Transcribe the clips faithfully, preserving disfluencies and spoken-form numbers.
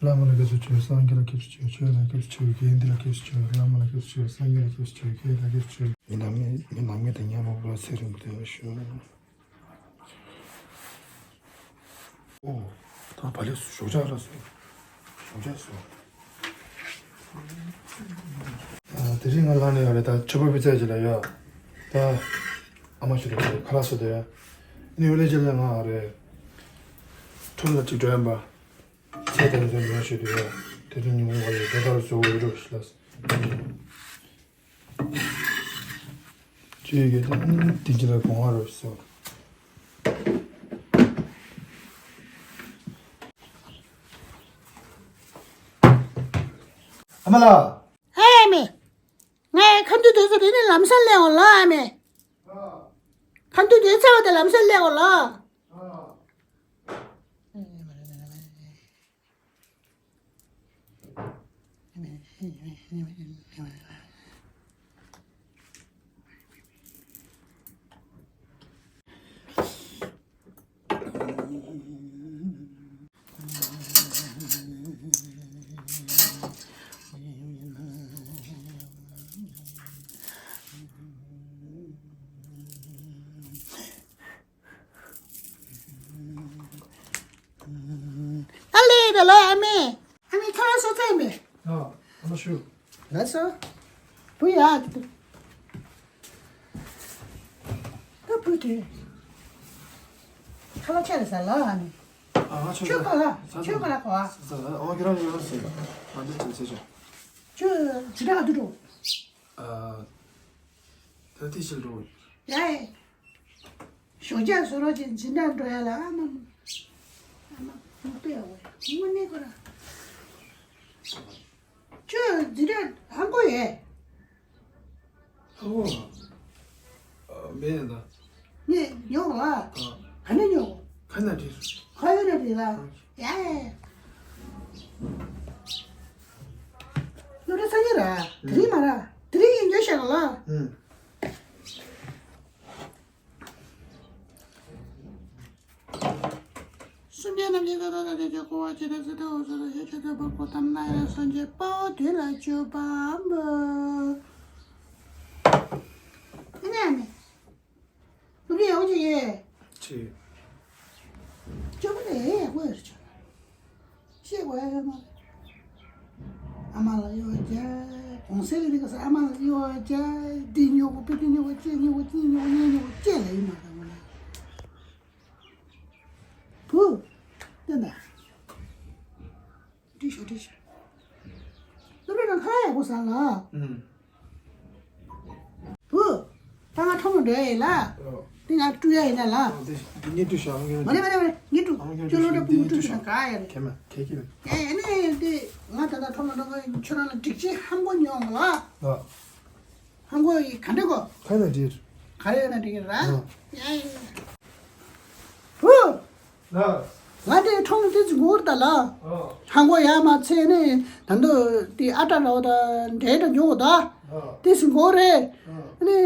བླ་མ་ལ་སྐྱབས་སུ་མཆིའོ། སངས་རྒྱས་ལ་སྐྱབས་སུ་མཆིའོ། ཆོས་ལ་སྐྱབས་སུ་མཆིའོ། དགེ་འདུན་ལ་སྐྱབས་སུ་མཆིའོ། བླ་མ་ལ་སྐྱབས་སུ་མཆིའོ། སངས་རྒྱས་ལ་སྐྱབས་སུ་མཆིའོ། ཆོས་ལ་སྐྱབས་སུ་མཆིའོ། ངའི་ནང་མི་ངའི་ནང་མི་དང་མཉམ་པོ་ཚེ་རིང་པོ་དེ་ཡང་ཞུ། ཨོ། ད་བ་ལེ་ཞོགས་ཇ་ལ་སོ། ཞོགས་ཇ་སོ། ཨ། དེ་རིང་ང་ལངས་ནས་ཡོད་རེད། ད་ཕྱུ་པ་པི་ཙ་ཅིག་ལ་ཡོད། ད་ཨ་མ་ཞིག་ལ་ཁ་ལག་བཟོ་དེ་ཡོད། ཨ་ནི་ཡོད་ལས་ཅིག་ལ་ང་ཨ་རེད། ཁྲོམ་ལ་ཅིག་འགྲོ་ཡིན་པ། ཚེ་དང་ཚེ་མེད་ཞུ་དུས་ཡ། དེ་དུས་ཉིན་གུང་བ་ཡི་དེ་ལྟར་བཟོ་བའི་རོགས་ཞིག་ལ། ཅི་ཡི་གེ་དེ་ནི་དེ་ཅི་ལ་གོང་བ་རོགས་ཞིག་ཟེར། ཨ་མ་ལགས། ཨེ་མེ། ངས་ཁ་འདུག་དུས་ཚོད་དེ་ནི་ལམ་སང་སླེབས་འོང་ལ་ཨ་མེ། ཁ་འདུག་དུས་ཚོད་དེ་ལམ་སང་སླེབས་འོང་ལ། ཨ་ལེ་ར་ལ་ཨ་མེ། ཨ་མེ་ཁ་ལག་སོ་ཚད་མེ། ཨ། ཨ་མ་ཞུ། ལགས་སོ། བུ་ཡ། ད་བུ་དེ། ཁ་ལག་ཆད་ལ་ཟ་ལ་ཨ་མེ། ཨ། ང་ཆོས་ཁ་ལག་ཆོས་ཁ་ལག་གོ་ཨ། ཟ་ཟ། ཨ། ཁྱོད་རང་ཡོད་ཟེར། ང་འདི་ཚོད་ཚོད་ཆོ། ཁྱོད་ཇི་འདྲ་ཨ་དུ་འགྲོ། ཨ། ད་དེ་ཕྱིར་འགྲོ། ཡ་ཡ། ཞོགས་ཇ་བཟོ་རོགས་བྱེད། འཛིན་གྲྭ་འགྲོ་ཡ་ལ་ཨ་མ། ཨ་མ་མུ་སྟེ་ཡ་བས་དངོས་གནས་ཁོ་ར། ཁྱོད་འཛིན་གྲྭ་ཧང་གོ་ཡས། ཧང་གོ། ཨ། མེད་ཡ་ད། ངས་ཉོ་བ། ཨ། ག་ནས་ཉོ་བ། ག་ན་འདྲི། ཁ་ཡོད་ན་འདྲི་ལ། ཡ་ཡ། སློབ་གྲྭ་སང་ཉིན་ར། དེ་རིང་མ་ར། དེ་རིང་ཡིན་རྒྱུ་ཤག་ལ། ཨུམ། སེམས་ཅན་རྣམས་ཀྱི་ཀ་ཁ་ག་ཁྱེད་ཀྱི་འཁོར་བ་ཇི་ལྟར་སྲིད་དུ་འོ་ཟེར་ཞེས་བྱ་དུ་བ་ཀོ་ཏམ་ན་ཡ་སངས་རྒྱས་དཔའ་བོ་དེ་ལ་མཆོད་པ་འབུལ། ཨ་ནི་ཨ་ནི། སློབ་གྲྭ་ཡག་པོ་ཅིག་ཡོད། ཅི། སྐྱོ་པོ་ལས་ཡག་པོ་ཡོད་རེད་ཆོག་ཤེས་དགོས་ཡ་ཡོད་མ་རེད། ཨ་མ་ལ་གཡོ་བ་རྒྱག་གོང་གསལ་ལས་འདི་ག་ས་ཨ་མ་ལ་གཡོ་བ་རྒྱག་འདི་ཉོ་དགོས་པས་འདི་ཉོ་དགོས་ཅེས་ཉོ་དགོས་ཅེས་ཉོ་དགོས་ཉོ་དགོས་ཉེ་ཉོ་དགོས་ཅེས་ལ་ཡིན་མ་རེད་ང་ལ། བུ། ལྟོས་དང་། འགྲིག་ཤག་འགྲིག་ཤག་སློབ་གྲྭ་ནང་ཁ་ལག་ཡག་པོ་ཟ་ལ། ཨུམ། བུ། ད་ང་ཁྲོམ་ལ་འགྲོ་ཡ་ཡིན་ལ། ཨོ། འདི་ང་བཀྲུ་ཡ་ཡིན་ན་ལ། ཨོ། འདི་འདི་ངས་བཀྲུས་ཤག་ཨང་ཀྱང་མ་རེད་མ་རེད་མ་རེད། ངས་བཀྲུ། ཨང་ཀྱང་ཁྱོད་སློབ་གྲྭ་བུ་ངས་བཀྲུ་ཤག་ག་ཡ་རེད། ཁྱེད་མ་ཁྱེད་ཀྱིས། ཨེ་ཨ་ནི་འདི་ང་ད་ལྟ་ཁྲོམ་ལ་འགྲོ་གི་ཁྱོད་རང་ལ་སྒྲིག་ཆས་ཧང་གོ་ཉོ་ལ། ཨོ། ཧང་གོ་ཡི་ག་འདྲ་གོ། ཁ་ན་འགྲིག་ག་རེ་ཡོད་ན་འགྲིག་ར། ཨོ། ཡ་ཡ། བུ། ལགས། ང་དེ་ཁྲོམ་ལ་དེ་ཚོ་འགོར་ད་ལ། ཨོ། ཧང་གོ་ཡ་མ་ཚད་ནི་ད་འདི་དེ་ཨ་ཏྲ་ར་བ་ད་འབྲས་ད་ཉོ་གོ་ད། ཨོ། དེ་ཚོ་འགོར་རེད། ཨོ། ནི་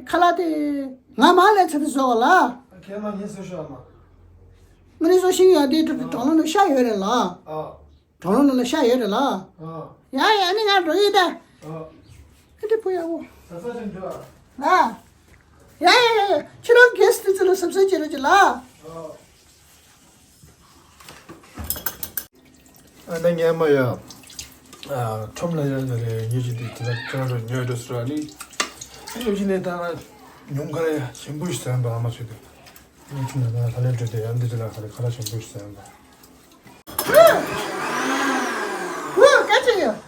ཁ་ལག་དེ་ང་མ་ལས་ཚད་དེ་བཟོ་གོ་ལ། ཁྱེད་མ་ངས་བཟོ་ཤོག་ཨ་མ། ང་ནི་བཟོ་ཤིང་ཡ་དེ་གྲོང་ལ་ནི་ཤ་ཡོད་རེད་ལ། ཨོ། གྲོང་ལ་ནི་ཤ་ཡོད་རེད་ལ། ཨོ། ཡ་ཡ་ནི་ང་འགྲོ་ཡི་ད། ཨོ། ཨ་དེ་བུ་ཡ་བོ། ས་ས་ཅན་འགྲོ། ལ། ཡ་ཡ་ཡ་ཡ། ཁྱེད་རང་གེ་སི་དེ་ཚོ་ལ་སབ་སབ་བྱེད་རོགས་བྱེད་ལ། ཨོ། ཨ་ན་ངས་མ་ཡ། ཨ་ཁྲོམ་ལ་ཡ་ན་རེ་ཉོ་ཅི་དེ་དེ་ལ་ཁྱེད་རང་ཉོ་འགྲོ་ཟེར་བ་ནི། ཨ་ཡོད་ཅི་ནས་ད་ང་ཉུང་ག་རེ་ཡ་ཞིམ་པོ་ཞིག་ཟ་ཡིན་པ་ཨ་མ་ཚོས་དེ། ཉོ་ཅི་ན་ད་ལྷ་ལས་འགྲོ་དེ་ཡ་འདི་ཅི་ལ་ག་རེ་ཁ་ལག་ཞིམ་པོ་ཞིག་ཟ་ཡིན་པ། ཧུ། ཧུ། སྐད་ཆ་ཡོད།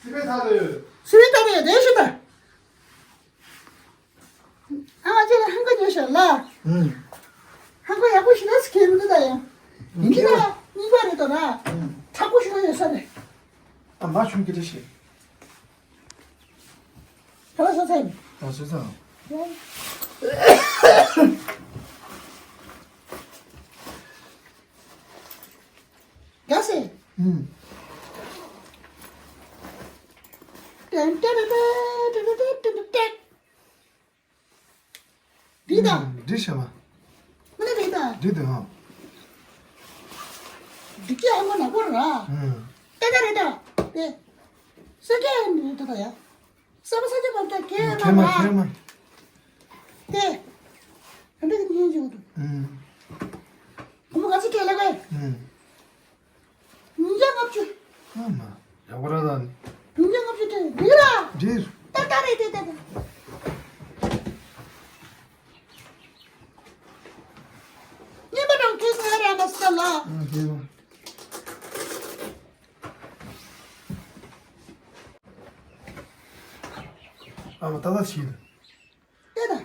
སི་པན་ཐག་ལ་ཡོད། སི་པན་ཐག་ལ་ཡོད་དེ་ཤི་ད། ཨ་མ་ཅེ་ལ་ཧང་གོ་ཉོ་ཤོག་ལ། ཨུམ། ཧང་གོ་ཡག་པོ་ཞིག་ལ་སི་ཁེ་མི་འདུག་ད་ཡང་། ཡིན་གྱི་ད་གཉིས་པ་རེད་དོ་ན། ཨུམ། མཁྲེགས་པོ་ཞིག་ལ་ཡོད་ས་རེད། ཨ་མ་ཆུང་གི་རེད་ཤི། ཁ་ལག་སོ་ཚ་ཡིན། ཨ་སོ་ཚ། རྒྱ་སེ། ཨུམ། ཏན་ཏན་ཏན་ཏན་ཏན་ཏན། འགྲིག་དང་། འགྲིག་བྱས་པ། མི་ལ་འགྲིག་དང་། འགྲིག་དང་། སྒྲིག་ཅེས་ཧ་མ་ནག་པོ་ར། ཨུམ། ཏེ་ད་རེད་ད། ཏེ། སེ་ཀེ་ནི་ད་ད་ཡ། ས་བ་ས་ཆ་བར་ད་ཁེ་ཁེ་མ་མ་ཁེ་མ། ཏེ། ཨ་འདྲ་གི་ཉིན་ཞིག་འདུག་ཨུམ། ཁོ་མོ་ག་ཚོད་སྤྲད་ལ་གོ། ཨུམ། ཉིན་ཞག་ལྔ་བཅུ། ཨ་མ། ཡག་པོ་ར་ད་ནི། ཉིན་ཞག་ལྔ་བཅུ་སྤྲད་འགྲིག་ར། འགྲིག་ད་ད་རེད་ཏེ་ད་ད། སྙན་པ་དང་ཐོས་ཚོད་ར་མ་ས་ལ། ཨ་ཁེ་མ། ཨ་མ་ད་ད་ཕྱིན། ལྟོས་དང་།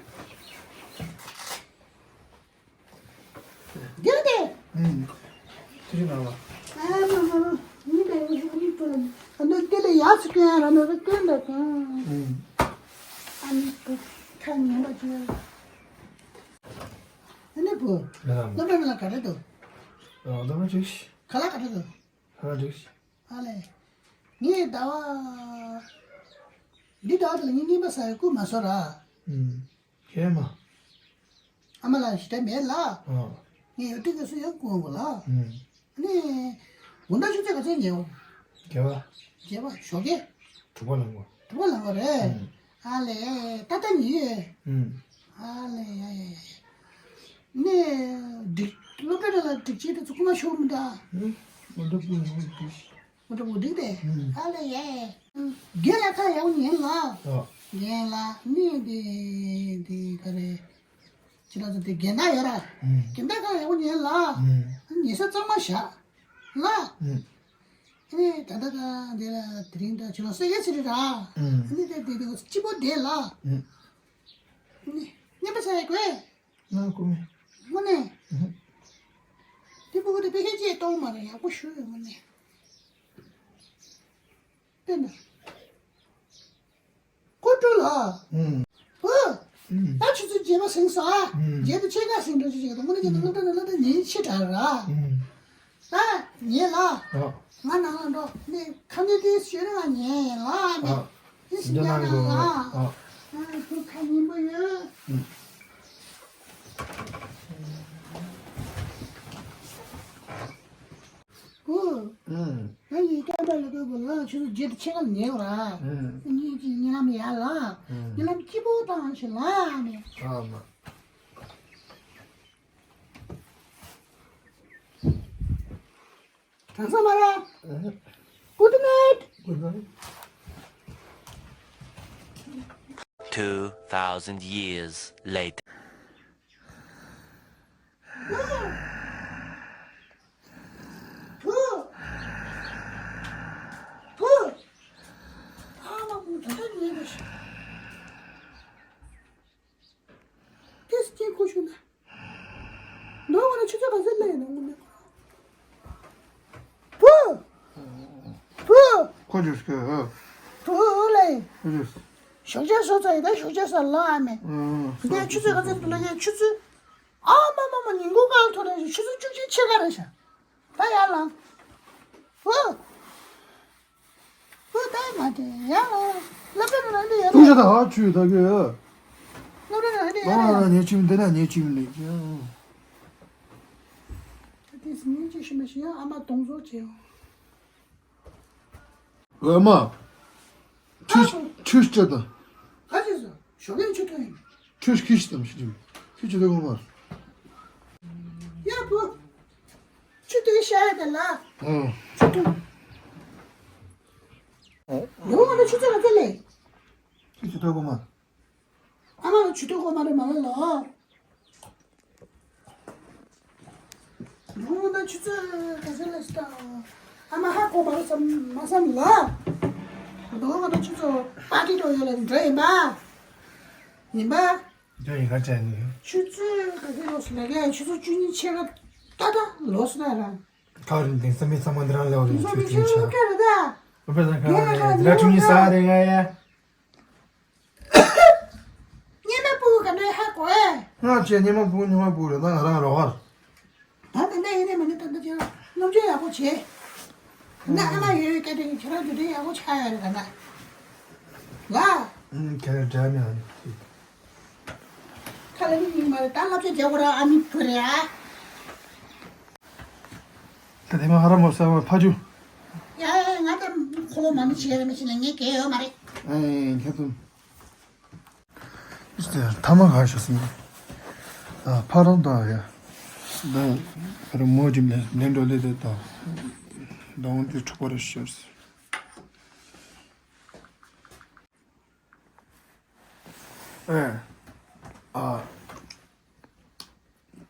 རྒྱུགས་ཏེ། ཨུམ། ཁྱེད་ཀྱི་ནང་ལ། ཨ་མ་མ་མ། མི་དེ་མི་དེ་མི་དེ། ཨ་ནི་དེ་ལས་ཡག་ཅིག་སྐྱོན་ཡ་ར་ནོར་ར་སྐྱོན་འདྲ་གང་། ཨུམ། ཨ་ནི་བུ། ཁ་ཉན་པ་ཅིག་ཡ། ཨ་ནི་བུ། ཡ། སློབ་གྲྭ་ནང་ལ་ག་རེ་འདུག་ཨ་སློབ་གྲྭ་ཅིག་ཁ་ལག་ག་རེ་འདུག་ཁ་ལག་ཅིག་ཨ་ལས། ངས་ཟླ་བ། འདི་ཟླ་བ་དེ་ལ་ངས་རྔན་པ་ཟ་ཡག་བསྐུར་མ་སོང་ར། ཨུམ། ཁེ་མ། ཨ་མ་ལགས་ཞེ་དྲག་མེད་ལགས། ཨ། ངས་ཡོད་དུས་སྐབས་སུ་ཡང་བསྐུར་དགོས་ལགས། ཨུམ། ཨ་ནི། དགོང་དག་ཆུ་ཚོད་ག་ཚོད་ཉལ་བ། བརྒྱད་པ། བརྒྱད་པ་ཞོགས་ཀས། དྲུག་པ་ལངས་པ། དྲུག་པ་ལངས་པ་རེད། ཨུམ། ཨ་ལས། ཏག་ཏག་ཉལ་ཡོད། ཨུམ། ཨ་ལས་ཡ་ཡ་ཡ། ནས། སྒྲིག་སློབ་གྲྭ་ལ་སྒྲིག་ཆས་དེ་ཚོ་ཁོ་མ་ཤོར་མི་འདྲ། ཨུམ། མ་འགྲོ་བུ་ཡོང་འདུག་མ་འགྲོ་བུ་འགྲིག་དེ། ཨུམ། ཨ་ལས་ཡ་ཡ། རྒན་ལགས་ཁ་ཡག་པོ་ཉན་ལགས། ཨ། རྒན་ལགས་ནས་དེ་དེ་ག་རེ། ཁྱེད་རང་ཚོ་དེ་རྒན་བདག་ཡོད་ར། ཨུམ། རྒན་བདག་ཁ་ཡག་པོ་ཉན་ལགས། ཨུམ། ཉལ་ས་གཙང་མ་བཞག་ལགས། ཨུམ། ཨ་ནི་ད་ལྟ་ད་འདི་ལ་དེ་རིང་ད་ཁྱེད་རང་སེ་གེ་ཚེ་རིང་ར། ཨུམ། ཨ་ནི་དེ་དེ་དེ་སྐྱིད་པོ་བསྡད་ལགས། ཨུམ། ཨ་ནི་རྔན་པ་ཟ་ཡག་དགོས། ང་དགོས་མེད། དངོས་གནས། ཨུམ། དེ་ཕྲུ་གུ་དེ་དཔེ་ཁྱད་ཅིག་གཏོང་མ་རེད། ཡག་པོ་ཞུ་ཡོད་དངོས་གནས། དཔེར་ན། ཀོ་ཀྲུ་ལགས། ཨུམ། བུ། ཨུམ། ད་ཆུ་ཚོད་བརྒྱད་པ་ཟིན་སོང་ཨ། ཨུམ། བརྒྱད་དང་ཕྱེད་ཀ་ཟིན་འགྲོ་ཆུ་ཆེ་གི་འདུག་དངོས་གནས་ཀྱི་སློབ་གྲྭ་ནང་སློབ་གྲྭ་ཉིན་ཕྱེད་དྲག་ར། ཨུམ། ད་ཉལ་ལགས། ཨ། ང་ནང་ལ་འགྲོ། ནི་ཁ་ནི་དེ་ཞོན་ང་ཉལ་ལགས་ནི། ཨ། ནི་ཞིག་ཉལ་ལགས་ལགས། ཨ། ཨ་ཁུ་ཁ་ཉིན་པོ་ཡོད། ཨུམ། ཨུ། ཨུམ། ང་ཡི་སྐད་པ་ལ་ལྟོས་པ་ལ་ཆུ་ཚོད་བརྒྱད་དང་ཕྱེད་ཀ་ལ་ཉལ་བ་ར། ཨུམ། ཉིན་གཅིག་ཉིན་ལམ་ཡར་ལ། ཨུམ། ཉིན་ལམ་སྐྱིད་པོ་བཏང་ཞིག་ལ་ནི། ཨ་མ། གྲང་ས་མ་ར། ཨུམ། Good night. Good night. Two thousand years later. བུ། བུ། ཁོ་ཅིག་སྐྱོ། བུ་ལེ། ཁོ་ཅིག་ཞོགས་ཇ་བཟོ་ཚར་ཡིན་ད། ཞོགས་ཇ་ཟ་ལ་ཨ་མས། ཨང་། འདི་ཆུ་ཚོད་ག་ཚོད་འདུག་ལ་ཡ། ཆུ་ཚོད། ཨ་མ་མ་མ། ཉིན་གུང་གང་ཐོན་རེད། ཆུ་ཚོད་བཅུ་གཅིག་ཕྱེད་ཀ་རེད་ཤག་ད་ཡར་ལངས། བུ། བུ་ད་མ་དེ་ཡར་ལངས། སློབ་གྲྭ་ནང་འདི་ཡར་ལངས། ཐུགས་རྗེ་ད། ཧ་ཆུ་ད་གི། སློབ་གྲྭ་ནང་འདི་ཡར་ལངས། ཨ་ཉེ་ཆུ་འདི་ན་ཉེ་ཆུ་ལེགས། ད་དེ་སི་ཉིན་གཅིག་ཤི་མ་ཤི་ཡང་ཨ་མ་གདོང་བཟོ་བྱེད་ཡོང་། ཨ་མ། ཆུ་ཨ་ཆུ་སྤྲད་དང་། ག་ཅི་ཟེར། ཞོགས་ཀས་ཆུ་འཐུང་ཡིན། ཆུ་ཁྱི་ཤི་དམ་ཤི་དམ། ཁྱི་ཆུ་འཐུང་གོ་མ། ཡ་བུ། ཆུ་འཐུང་ཤ་ཡ་དེ་ལ། ཨང་། ཆུ་འཐུང་། ཨོ། ཡོང་བ་ན་ཆུ་ཚོད་ག་ཚོད་ལས། ཁྱི་ཆུ་འཐུང་གོ་མ། ཨ་མ་ལ་ཆུ་འཐུང་གོ་མ་རེད་མ་ལ་ལོ། ལུང་ད་ཆུ་ཚོད་ག་ཚོད་ལ་སྟ། ཨ་མ་ཧ་གོ་མ་རེད་བསམ་མ་བསམ་ལ། ལུང་ད་ཆུ་ཚོད་པ་ཏི་ཏོ་ཡོད་ལ་འདྲ་ཡིན་པ། ཡིན་པ། འདྲ་ཡིན་ག་ཅན་ནི། ཆུ་ཚོད་ག་ཚོད་ལོག་སོང་ན་ག་ཆུ་ཚོད་བཅུ་གཉིས་ཕྱེད་ཀ་ཏག་ཏག་ལོག་སོང་ན་ར། ཁ་རིན་ཏེ་བསམ་མེད་ཚང་མ་འདི་རང་ལེའོ་རིན་ཆུ་ཐུན་ཆ། ཨོ་པེ་ས་ཁ་རེ་འདི་ར་ཆུ་གཉིས་ས་རེ་ང་ཡ། ཉི་མ་སྤུ་གུ་ག་འདྲ་ཧ་གོ་ཨེ། ང་ཆེ་ཉི་མ་སྤུ་གུ་ཉི་མ་སྤུ་གུ་རེད་ད། ང་རང་རོགས་ཧར། ད་ད་ལྟ་ཡིན་ནས་མ་ནི་ད་ལྟ་ཁྱེད་རང་སློབ་སྦྱོང་ཡག་པོ་བྱེད། ད་ལྟ་ཨ་མ་ཡོད་ཡོད་སྐད་དེ་ཁྱེད་རང་དུས་དྲན་ཡག་པོ་ཆགས་ཡོད་རེད་ད་ལྟ། ལ། ཨུམ་ཁྱེད་རང་འདྲ་མི་ཨ་ནི། ཁ་ལ་ནི་ཉིན་མ་རེད་ད། བསླབ་བྱ་རྒྱག་དགོས་ར་ཨ་མི་བུ་རེད་ཨ། ད་དེ་མ་ཧ་ར་མོ་ས་མ་ཕ་ཇུ། ཡ་ཡ་ཡ། ང་ད་འཁོར་ལོ་མ་ནི་བྱེད་རེ་མི་བྱེད་ན་ངས་གལ་ཡོད་མ་རེད། ཨེ་ཁྱེད་ཚོ། ཨིས་ཐ་མ་ག་ཤོ་སིན། ཨ་ཕ་རོང་ད་ཡ། ད་ཕ་རོང་མོ་ཇིམ་ལེ་ལེན་འགྲོ་ལེ་དེ་ད། ད་འོང་དེ་ཕྲུ་གུ་རེ་ཤོར། ཨེ། ཨ།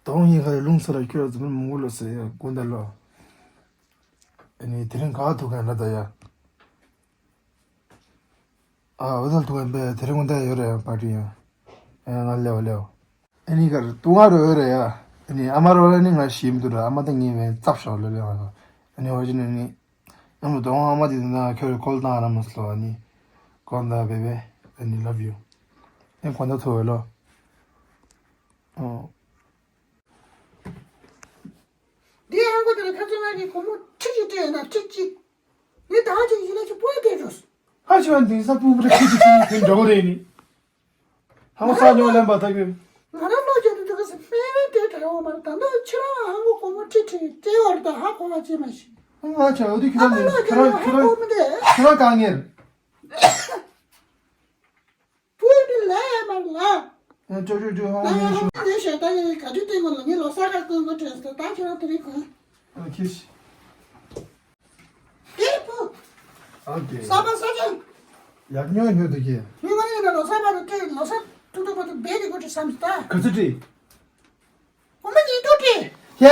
དོང་ཡིན་ཁ་རེ་ལུང་ས་ར་ཁྱོད་ར་ཛི་མར་མུ་ལོ་སེ་ཡ་གུན་ད་ལོ། ཨ་ནི་དེ་རིང་ག་ཐུག་ག་འདྲ་ད་ཡ། ཨ་འོ་ད་ཐུག་ག་འབད་དེ་རིང་གུན་ད་ཡོད་རེད་པར་ཊི་ཡ། ཨེ་ང་ལེའོ་ལེའོ། ཨ་ནི་གར་ཏུ་ང་རོ་ཡོད་རེད་ཡ། ཨ་ནི་ཨ་མ་རོ་ལ་ནི་ང་ཤི་མི་འདུག་ར། ཨ་མ་ད་ངའི་བས་ཙབ་ཤོག་ལོ་ལེའོ། ཨ་ནི་འོ་ཅི་ནི་ནི། ཨ་མ་དོང་ཨ་མ་དེ་ན་ཁྱོད་ཀོལ་བཏང་ར་མ་སློ། ཨ་ནི་ཀོན་ད་བེ་བེ། ཨ་ནི་ལབ་ཡུ། ཨེ་ཀོན་ད་ཐོ་བེ་ལོ། ཨོ། དེ་ཧང་གོ་དེ་ལ་ཁ་ཚོན་ང་གི་སྒོར་མོ་ཁྲི་གཅིག་སྤྲད་ན་ཁྲི་གཅིག་ངས་ད་ཅིག་ཡིན་ན་ཅིག་སྤོ་ཡ་དེ་འགྲོ། ཧ་ཅི་བ་འདི་ས་སྤུ་སྤུ་རེ་ཁྲི་གཅིག་ཁྲི་གཉིས་དེ་འགྲོ་གི་རེད་ནི། ཧང་ས་ཉོ་ལེན་པ་ད་གི། ང་རང་ལོ་རྒྱུས་དེ་འདུག་གི་སེ་སྨན་རེ་དེ་དྲ་ཡོང་མ་རེད། ད་ནོ་ཁྱེད་རང་ཧང་གོ་སྒོར་མོ་ཁྲི་ཁྲི་སྤྲད་ཡོད་རེད། ད་ཧ་གོ་བ་ཅི་མ་ཤེས། ང་ཆ་འོ་དེ་ཁྱེད་རང་ནི་ཁྱེད་རང་ཁྱེད་རང་ཁྱེད་རང་དཀའ་ངལ། བུ་འདི་ལས་མར་ལ། ཨ་ཅོ་ཅོ་ཅོ་ཧོང་ཧོང་ཤོ། ང་ཞོ་ད་ཡིན་ག་དུས་སྟེང་གོ་ལ་ངས་ལོ་གསར་ག་སྟོན་གོ་དྲན་སོ། ད་ཁྱེད་རང་དེ་རིང་གོ། ཨ་ཁྱེད་ཤི། དེ་བུ། ཨ་ཀེ། ས་པ་ས་ཅན། ཡག་ཉོ་ཉོ་དུ་ཀེ། ངས་ང་ཡིན་ན་ལོ་གསར་པ་རུ་སྟེ་ལོ་གསར་ཏུ་ཏུ་པ་ཏུ་བེ་རི་གོ་དྲི་བསམ་ད། ག་ཚོད་དྲི། ཁོ་མ་ཉིན་དུ་དྲི། ཡ་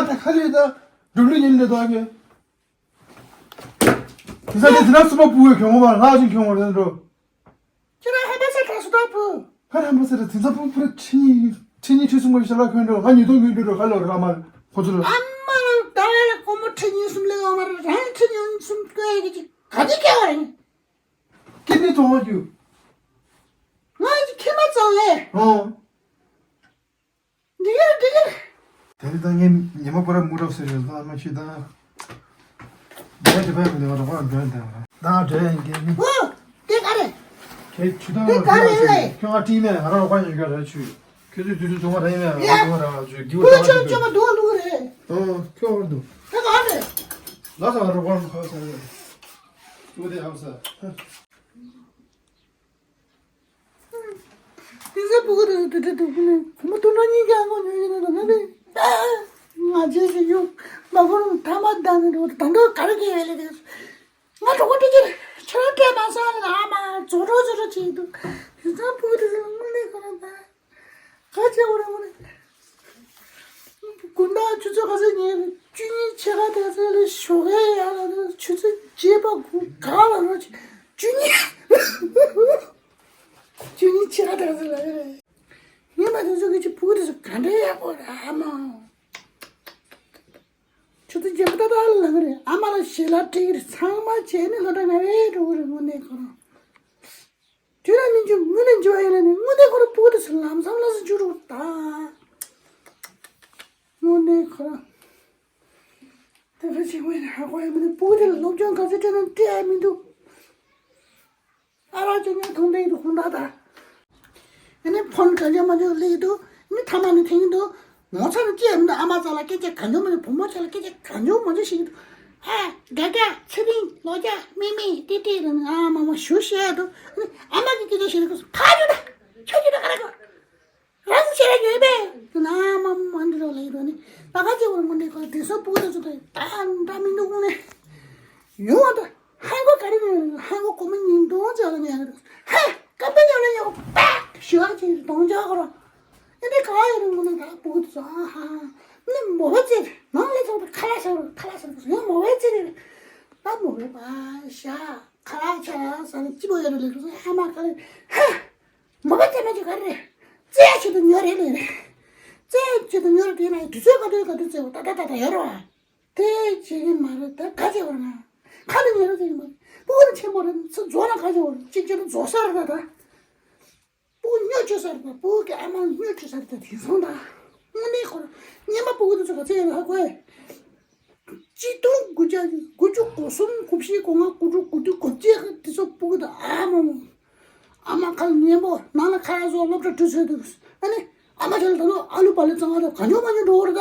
ད་ཁ་ལི་ད་འགྲུབ་ལུགས་ཉིན་འདི་དོ་ཀེ། དེ་ས་དེ་དེ་ན་སུ་མ་པུ་བའི་གྱོང་མ་ང་ཅིག་གྱོང་བར་འགྲོ། ཁྱེད་རང་ཧམ་པ་ས་གྲགས་སུ་ད་བུ། ཧ་རམ་པ་ས་ར་དེ་ཚ་བུ་བུ་ར་ཁྲི་གཉིས་ཁྲི་གཉིས་ཁྲི་གསུམ་པ་ཞིག་ལ་གོན་འགྲོ། ང་ཉིས་སྟོང་གོན་འགྲོ་ག་ལོ་ར་མ་ཁོ་ཚོ་ལ། ཨ་མ་ལ་ད་ལ་ལ་སྒོར་མོ་ཁྲི་གཉིས་གསུམ་ལས་ཡོང་མ་ར། རང་ཁྲི་གཉིས་གསུམ་གོན་ཡ་གི་ཅིག་ག་ཅི་ཁྱེད་བ་ཡིན། ཀི་ནི་ཙོང་བ་རྒྱུ། ང་ཅིག་ཁྱེད་མ་ཙང་ལས། ཨོ། འགྲིག་གི་རེད། འགྲིག་གི་རེད། དེ་རིང་ད་ངས་ཉི་མ་པ་ར་མུ་རབས་ཟེར་ཡོད་ད་མ་ཤི་ད། ངས་དེ་བས་མི་འདི་བ་རོགས་པ་འགྲོ་ཡིན་ད། ད་འགྲོ་ཡིན་གི་ནི། ཨོ། དེ་ག་རེད། ཁྱེད་ཆུ་དང་དེ་ག་རེད་ལས། ཁྱོད་ང་ཀྲིས་མེད་ང་རང་རོགས་པ་ཡིན་ག་ར་ཆུ། ཁྱོད་ཚོའི་དུས་ཚོད་བྱུང་བ་ར་ཡིན་མེད་ང་རང་རོགས་པ་ར་ཆུ་དགེ་བ་ཁྱོད་ཆོ་ཆོ་མ་འདུག་ལུག་རེད། ཨོ་ཁྱོད་བར་འདུག་དེ་ག་རེད། ལ་ས་རོགས་པ་ཧ་ས་རེད། ལུག་དེ་ཧ་ས། དེ་ཚོ་སྤུ་གུ་དེ་དེ་དེ་དུ་ནི་ཁོ་མོ་དུ་ནོ་གཉིས་ཀྱང་ངོ་ཉོས་ཡིན་ནོ་ན་ནི། ང་རྗེས་སུ་ཡོང་མ་ཁོ་རང་ཐ་མ་ད་ནི་འགྲོ་ད་འགྲོ་ག་རེ་གི་ཡོད་ལེ་དེ། ང་གྲོགས་པོ་དེ་ཁྱེད་ཁྱེད་རང་སྤྲད་མ་སོང་ལ་ཨ་མ་རྫོ་རོ་རྫོ་རོ་བྱེད་འདུག་དེ་ཚོ་སྤུ་གུ་དེ་ཚོ་དངོས་གནས་ཁོ་རང་ད་ག་བྱེད་འོ་ར་འོ་ར། དགུན་ཟླ་ཆུ་ཚོད་ག་ཚོད་ཉལ་རེད། བཅུ་གཉིས་ཕྱེད་ཀ་དེ་ཚོ་ལ་ཞོགས་ཀས་ཡར་ལ་ཆུ་ཚོད་བརྒྱད་པ་དགུ་ག་ལ་རོ་བཅུ་གཉིས། བཅུ་གཉིས་ཕྱེད་ཀ་དེ་ཚོ་ལ་རེད། ངས་མ་དེ་ཚོ་གི་ཅི་བུ་དེ་ཚོ་ག་འདྲ་ཡག་པོ་རེད་ཨ་མ། ཆུ་ཚོད་བརྒྱད་པ་ཏག་ཏག་ལ་ལངས་རེད། ཨ་མ་ལ་ཞལ་ལག་སྤྲད་ཀྱི་རེད། ཚང་མ་བྱས་ནས་སློབ་གྲྭ་ང་རེད་འགྲོ་གི་རེད་དངོས་གནས་ཁོ་རང་། དུས་ལ་མི་འཇུ་དངོས་གནས་འཇུ་བ་ཡིན་ལ་ནི་དངོས་གནས་ཁོ་རང་སྤུ་གུ་དེ་ཚོ་ལམ་སང་ལ་སུ་འཇུ་རུ་ད། དངོས་གནས་ཁོ་རང་། དེ་ཚོ་ཞིག་དངོས་གནས་ཧ་གོ་ཡ་མི་འདུག་སྤུ་གུ་དེ་ལ་སློབ་སྦྱོང་ག་ཚོད་སྤྲད་ན་སྤྲད་ཡ་མི་འདུག་ཨ་རག་ཅོ་ཉོ་ཐུང་འདྲ་ཡི་འདུག་ཁུང་ད་ད། ཨ་ནི་ཕོན་ག་འཇོག་མ་འཇོག་ལས་འདུག་ཨ་ནི་ཐ་མ་ནི་ཐེངས་འདུག་ངོ་ཚ་ནི་ཅི་ཡང་མི་འདུག་ཨ་མ་ཚ་ལ་སྐད་ཆ་གང་བྱུང་མ་ནི་བུ་མོ་ཚ་ལ་སྐད་ཆ་གང་བྱུང་མ་བྱུང་ཞིག་འདུག་ཧ། དགའ་དགའ་ཚེ་རིང་ལོ་རྒྱ་མི་མི་ཏི་ཏི་ར་ནི་ཨ་མ་མ་ཞུ་བཤད་འདུག་ཨ་ནི་ཨ་མ་གི་སྐད་ཆ་ཞིག་འདུག་ཁ་ཆུ་ད་ཆུ་ཆུ་ད་ཁ་ར་གོ་རང་ཚོ་ཆེ་ར་ཡོད་པས་ན་མ་མ་འདི་རོ་ལ་ཡོད་ནི་ད་ག་ཅི་བར་མ་འདི་གོ་དེ་སོ་པུ་ད་ཚོ་ད་ད་མི་འདུག་ནི་ཡོང་བ་ད། ཧང་གོ་ག་རེ་ནས་ཧང་གོ་གོ་མི་ཉིན་དོང་ཅག་ལ་ཉལ་གི་འདུག་ཧ། ཀ་པེ་ཉལ་ལ་ཉལ་གོ་པ་ཞུ་བ་ཅིག་དོང་ཅག་གོ་ར། ཨེ་འདི་ག་ཡོད་རུང་གོ་ནི་ད་པུ་གུ་དུ་ས་ཧ་ཧ། ནི་མོ་བ་ཅིག་ནང་ལ་ཚོགས་པ་ཁ་ལག་ཟ་རུ་ཁ་ལག་ཟ་རུ་ཡང་མོ་བ་ཅིག་རེད། ད་མོ་བ་པ་ཤ་ཁ་ལག་ཆ་ཟ་ནི་ཅི་མོ་ཡོད་རུང་ལེགས་ཧ་མ་ག་རེ་ཧ། མོ་བ་ཅིག་མ་ཅིག་ག་རེ་རེད། རྩེ་ཡ་ཆེད་དུ་ཉོ་རེད་ལེ་རེད། རྩེ་ཡ་ཆེད་དུ་ཉོ་རེད་དེ་ན་དུས་ཚོད་ག་དུས་ག་དུས་རྩེ་བ་ད་ད་ད་ད་ཡོད་རུང་བ། དེ་བྱེད་ཀྱི་མ་རེད་ད་ག་བྱེད་བར་ང་། ཁ་ནས་ཉེ་རུ་བྱེད་ཀྱི་མ་རེད། སྤུ་གུ་ཆེན་པོ་རེད་ཚོ་རྫོགས་ན་ག་བྱེད་བར་གཅིག་བྱེད་ན་རྫོགས་ས་རེད་ད་ད། སྤུ་གུ་སྨྱོ་བཅོས་ས་རེད་ད་སྤུ་གུ་གི་ཨ་མ་སྨྱོ་བཅོས་ས་རེད་ད་དེང་སང་ད། དངོས་གནས་ཁོ་རང་སྔོན་མ་སྤུ་གུ་དེ་ཚོ་ག་ཚོད་ཡོད་ཧ་གོ་ཨེ། གཅིག་སྟོང་དགུ་བརྒྱ་དགུ་བཅུ་གོ་གསུམ་གོ་བཞི་གོ་ལྔ་གོ་དྲུག་གོ་བདུན་གོ་བརྒྱད་དེ་ཚོ་སྤུ་གུ་ད་ཨ་མ་མོ། ཨ་མ་ཁ་ལ་ཉན་པོ་ནང་ལ་ཁ་ཡ་བཟོ་སློབ་གྲྭ་འགྲོ་ཚོད་འདུག་ཨ་ནི་ཨ་མ་ཁྱོད་ལ་ད་ལོ་ཨ་ལུ་པ་ལི་གཙང་བ་ད་ག་ཉོ་མ་ཉོ་འགྲོ་བར་ད།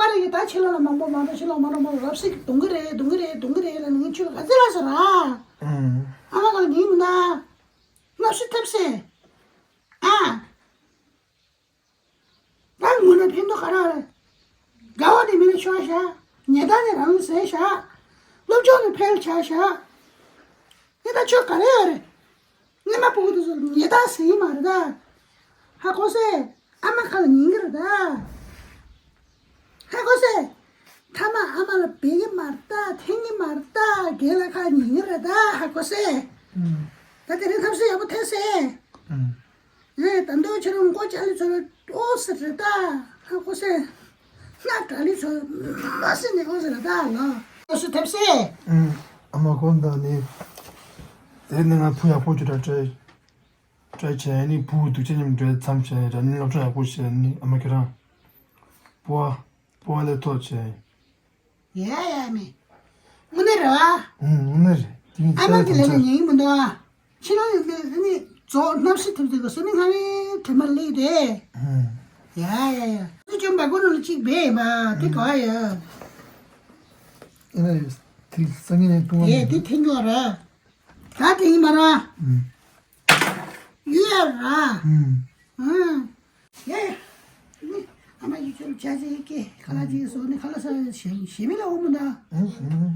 པ་རེད་ཀྱི་ད་ཕྱི་ལོགས་ལ་མང་པོ་མང་པོ་ཕྱི་ལོགས་མང་པོ་མང་པོ་ལབ་སྲིད་ཀྱི་གཏོང་གི་རེད་གཏོང་གི་རེད་གཏོང་གི་རེད་ལ་ནི་ཁྱོད་ལ་ག་ཚོད་ལབ་ཟེར་ར། ཨུམ། ཨ་མ་ག་ལ་ཉིན་མི་ན། སྣབས་ཤི་ཐེབས་སེ། ཨ། ད་ངུ་ན་ཕན་ཐོགས་ག་རེ་རེད། དགའ་བ་ནི་མི་ལ་ཤོར་བཞག་ཉེས་རྡུང་ནི་རང་ལ་ཟས་བཞག་སློབ་སྦྱོང་ནི་ཕལ་ཆེར་བཞག་ངས་ད་ཆོས་ག་རེ་ཡོད་རེད། སྔོན་མ་ཕྲུ་གུ་དེ་ཚོ་ཉེས་རྡུང་ཟེར་གྱི་མ་རེད་ད། ཧ་གོ་སོང་། ཨ་མ་ཁ་ལ་ཉན་གྱི་རེད་ད། ཧ་གོ་སོང་། ཐ་མ་ཨ་མ་ལ་འབད་ཀྱི་མ་རེད་ད་འཐེན་གྱི་མ་རེད་ད་རྒན་ལགས་ཁ་ལ་ཉན་གྱི་རེད་ད། ཧ་གོ་སོང་། ཨུམ། ད་དེ་རིང་ཐབས་ཤེས་ཡག་པོ་ཐེབས་སོང་། ཨུམ། ངས་ད་དུང་ཁྱེད་རང་མགོ་ལྕགས་ལི་ཚོ་ལ་ཨོ་ཟེར་རེད་ད། ཧ་གོ་སོང་། སྣ་དྲག་ལི་ཚོ་མ་ཟེར་ནས་ཨོ་ཟེར་རེད་ད་ལོ། ཨོ་སུ་ཐེབས་སོང་། ཨུམ། ཨ་མ་གོ་ད་ནི། དེ་ནི་ང་བུ་ཡག་པོ་ཅིག་འདྲ་སྤྲད། སྤྲད་བྱས་ནི་བུ་སྡུག་ཅག་མཉམ་འདྲེས་མཚམས་བྱས་ནི་སློབ་གྲྭ་ཡག་པོ་བྱས་ནི་ཨ་མ་ཁྱེད་རང་། སྤོ་བ། སྤོ་བ་ལས་ཐོག་བྱས། ཡ་ཡ་མེ། དངོས་གནས་རེད་བ། ཨུམ། དངོས་གནས་རེད། དེ་ཨ་མ་གི་ལས་ལ་ཉན་གྱི་མི་འདུག་ཨ། ཕྱི་ལོགས་ཡོད་པའི་ཨ་ནི་རྫོགས་སྣབས་ཤི་ཐེབས་དུས་ག་སོ་ནི་ང་བའི་དྲི་མ་ལེགས་ཏེ། ཨུམ། ཡ་ཡ་ཡ། དེ་ཅུང་འབའ་གོ་ནོ་ལ་གཅིག་བས་མ་དེ་ག་ཡ། ཨ་ནི་དེ་སང་ཉིན་ནས་བཏུང་བ་ཡེ་མི་དེ་འདུག་ཐེན་ཀྱོག་ར། ད་དེ་ཡིན་མ་ར། ཨུམ། ཡུལ་ཡ་ར། ཨུམ། ཨུམ། ཡ་ཡ། ཨ་མ་ཡི་ཆོ་ལ་བྱ་ཅིག་ཡི་གེ་ཁ་ལག་ཅིག་བཟོ་ནི་ཁ་ལག་ས་ཞེ་མི་ལ་འོ་མ་ད། ཨུམ།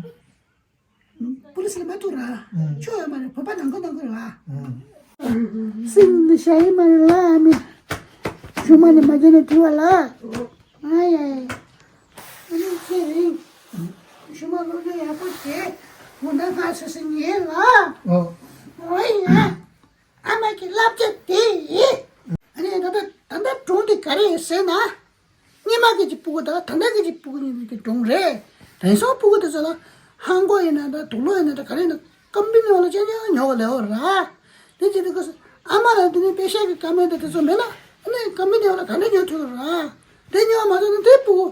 པུ་ལི་སི་ལ་མ་ཐུག་ར། ཨུམ། ཆོ་ཡོད་མ་རེད་བོད་པ་ནང་ཁུལ་ནང་ཁུལ་ར། ཨུམ། སིང་ནི་ཤ་ཡི་མ་རེད་ལ་ཨ་མི། ཆུ་མ་ནི་མ་རྒྱ་ནི་དུ་བ་ལ། ཨ་ཡ་ཡ། ཨ་ནི་ཚེ་རིང་། ཞུ་མ་སློབ་སྦྱོང་ཡག་པོ་བྱེད། དགོང་དག་སྔ་སེ་སེ་ཉལ་ལ། ཨོ། ཨོ་ཡ། ཨ་མ་གི་བསླབ་བྱ་དེ་ཡིན། ཨ་ནི་ད་ལྟ་ད་ལྟ་སྒྲུང་དེ་ག་རེ་ཡིན་ཟེར་ན། སྔོན་མ་གི་ཅིག་ཕྲུ་གུ་དང་ད་ལྟ་གི་ཅིག་ཕྲུ་གུ་གཉིས་ཀྱི་སྒྲུང་རེད། དེང་སང་ཕྲུ་གུ་དེ་ཚོ་ལ་ཧང་གོ་ཡིན་ན་ད་དུག་ལོག་ཡིན་ན་ད་ག་རེ་ཡིན་ན་ཀམ་པི་ནི་འོག་ལ་ཅང་ཅང་ཉོ་ག་ལེ་འོ་ར། དེ་ཅི་དེ་གོ་ཨ་མ་ལ་དེ་ནི་པེ་ཤ་གི་ཀ་མེད་དེ་དེ་ཚོ་མེད་ན་ཨ་ནི་ཀམ་པི་ནི་འོག་ལ་ག་འདྲ་ཉོ་ཐུབ་ར། དེ་ཉོ་མ་ཐུབ་ན་དེ་ཕྲུ་གུ་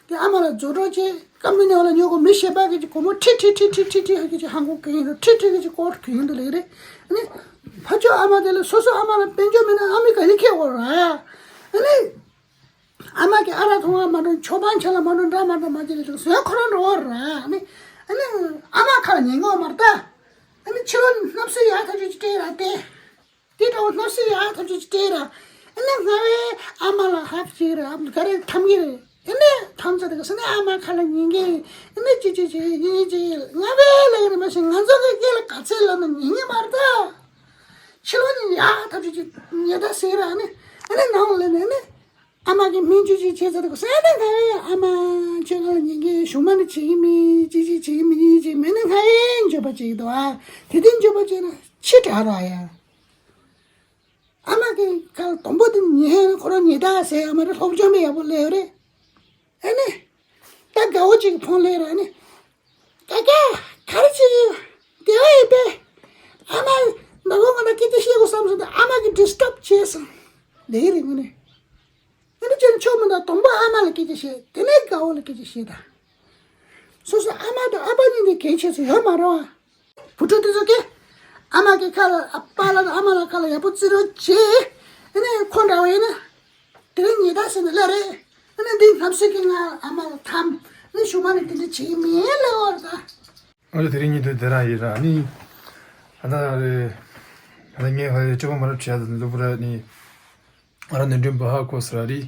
དེ་ཨ་མ་ལ་རྫོགས་གྲོགས་བྱེད་ཀམ་པི་ནི་འོག་ལ་ཉོ་གོ་མི་ཤེས་པ་གི་ཅིག་གོ་མོ་ཁྲི་ཁྲི་ཁྲི་ཁྲི་ཁྲི་ཧ་གི་ཅིག་ཧང་གོ་གི་ཡིན་འདུག་ཁྲི་ཁྲི་གི་ཅིག་ཀོ་གི་ཡིན་འདུག་ལེ་རེད། ཨ་ནི་ཕ་ཆོ་ཨ་མ་དེ་ལ་སོ་སོ་ཨ་མ་ལ་དཔལ་འབྱོར་མེད་ན་ཨ་མི་ག་ཡི་ཁེ་འོ་ར། ཨ་ནི། ཨ་མ་གི་ཨ་རག་འཐུང་བ་མ་འགྲོ་ཆོ་པང་ཆ་ལ་མ་འགྲོ་འདྲ་མ་འདྲ་མ་བྱེད་ལ་ཟོན་ཁོ་རང་འགྲོ་འོ་ར། ཨ་ནི་ཨ་ནི་ཨ་མ་ཁ་ལ་ཉན་གོ་མ་རེད་ད། ཨ་ནི་ཕྱི་ལོགས་སྣབས་སེ་ཡག་ཐག་ཆོད་ཅིག་སྤྲད་ར་སྟེ། དེ་འདྲ་བོ་སྣབས་སེ་ཡག་ཐག་ཆོད་ཅིག་སྤྲད་ར། ཨ་ནི་སྔ་བའི་ཨ་མ་ལ་ཧབ་ཅིག་ར་ག་རེ་འཐམ་གི་རེད། ཨ་ནི་འཐམ་ཚར་དེ་ག་ས་ནི་ཨ་མ་ཁ་ལ་ཉན་གི། ཨ་ནི་ཅི་ཅི་ཅི་ཡིན་ཅི་སྔ་བའི་ལ་ཡིན་མ་ཤེས་ང་ཚོ་གི་སྐད་ལ་ག་ཚད་ལབ་ན་ཉན་གི་མ་རེད་ད། ཕྱི་ལོགས་ནས་ཡག་ཐག་ཆོད་ཅིག་ཉན་ད་ཟེར་ར་ཨ་ནི། ཨ་ནི་ནང་ལ་ནི་ཨ་ནི། ཨ་མ་གིས་སྨན་བཅོས་ཅིག་བྱས་ཚར་དུས་ཟེར་ནས་ང་རེ་ཨ་མ་ཁྱོད་ང་ལ་ཉན་གི་ཞུ་མ་ནི་བྱེད་ཀྱི་མིན་ཅི་ཅི་བྱེད་ཀྱི་མིན་ཅི་མེད་ནི་ང་རེ་འགྱོད་པ་བྱེད་ཀྱི་འདུག་ཨ། དེ་དུས་འགྱོད་པ་བྱས་ན་ཕྱི་དྲག་རོགས་ཡ། ཨ་མ་གིས་ཁ་དང་པོ་དེ་ཉན་ཁོ་རང་ཉེས་དག་ཟེར་ཨ་མ་རེ་སློབ་སྦྱོང་མེད་ཡག་པོ་སླེབས་ཡོད་རེད། ཨ་ནི། ད་དགའ་བོ་ཅིག་ཕོན་སླེབས་ར་ཨ་ནི། ཀ་ཀ། ག་རེ་བྱེད་ཀྱི་ཡོད། དེ་བ་ཡིན་པས། ཨ་མ། ནག་པོ་ང་ལ་སྐད་ཆ་བཤད་དགོས་བསམ་སོང་དེ་ཨ་མ་གིས་ཌི་སི་ཊབ་བྱས་སོང་། ལས་རིགས་ངོ་ནས། དེ་འདྲ་བྱས་ན་ཆོག་མི་འདུག་དང་པོ་ཨ་མ་ལ་སྐད་ཆ་བཤད་དེ་ནས་དགའ་བོ་ལ་སྐད་ཆ་བཤད་དང་། སོ་སོ་ཨ་མ་དང་ཨ་ཕ་གཉིས་ནས་གལ་ཆེ་ཚོ་ཡོད་མ་རེད་བ། བུ་ཕྲུག་དེ་ཚོ་གིས་ཨ་མ་གི་ཁ་ལ་ཨ་པཱ་ལགས་དང་ཨ་མ་ལགས་ཁ་ལ་ཡག་པོ་བརྩི་རོགས་བྱེད། ཨ་ནི་ཁོ་འདྲ་བ་ཡིན་ན། དེ་རིང་ཉི་ཟླ་ཟེར་ནས་སླེབས་རེད། ཨ་ནི་འདི་ནམ་ཞིག་གི་ང་ཨ་མ་ལ་འཐམ། ཨ་ནི་ཞུ་མ་ནི་དེ་འདྲ་བྱེད་ཀྱི་མིན་ལབ་པ་རེད་ད། ཨ་ནི་དེ་རིང་ཉིན་དུ་དེ་རང་ཡིན་ར། ཨ་ནི་ཨ་ད་རེད། ཨ་ད་ངས་ཧ་ལས་སྤྱོད་པ་མ་རབས་བྱས་ད་ལུ་བུ་ར་ནི། ང་རང་ནི་འགྲིམ་པ་ཧ་གོ་ས་ར་རི།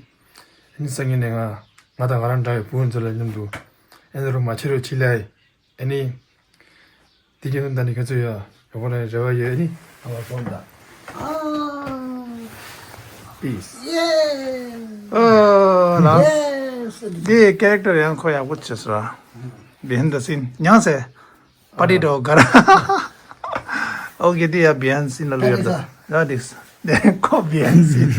ཨ་ནི་སང་ཉིན་ནས་ང་ང་དང་ང་རང་འདྲ་བའི་བུ་ཚོ་ལ་མཉམ་དུ་ཨེ་འདི་རུ་མ་ཁྱེར་རོགས་བྱེད་ལ། ཨ་ནི། དེ་རྒྱུན་དུ་ད་ནི་ཁྱེད་ཚོ་ཡ་ཡག་པོ་རེད། རེ་བ་ཡོད། ཨ་ནི། ཨ་ལ་སོང་ད། ཨ། Peace. ཡེ། ཨ་ལ། ཡེ། དེ་ཀེ་རེག་ཊར་ཡང་ཁོ་ཡག་པོ་བྱས་སོང་ར། བྷི་ཧན་ད་སིན་ཉང་སེ། པ་ཏི་ཏོ་ག་ར། ཨོ་ཀེ་དེ་ཡ་བྷི་ཧན་སིན་ལ་ལུ་ཡ་ད། ཡ་དིགས། དེ་ཁོ་བྷི་ཧན་སིན།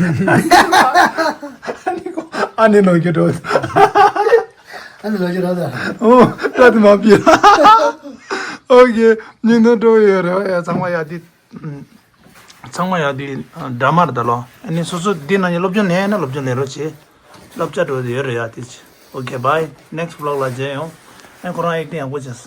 ཨ་ནི་ནོ་ཀེ་ཏོ། ཨ་ནི་ལོ་ཅི་ར་ད། ཨོ་ད་དེ་མ་བི་ར། ཨོ་ཀེ་ཉིན་དུ་འགྲོ་ཡོད་རེད་བ། ཡ་ཚང་མ་ཡ་དེ། ཚང་མ་ཡ་དེ་འདྲ་མ་རེད་ད་ལོ། ཨ་ནི་སོ་སོ་འདི་ན་ནི་སློབ་སྦྱོང་ལེན་ན་སློབ་སྦྱོང་ལེན་རོགས་བྱེད། སློབ་གྲྭ་འགྲོ་དེ་ཡོད་རེད་ཡ་དེ། ཨོ་ཀེ་བྷའི། ནེག་སི་ཊི་བི་ལོག་ལ་མཇལ་ཡོང་། ཨ་ཁོ་རང་ཨེག་ཊིང་ཡག་པོ་བྱས།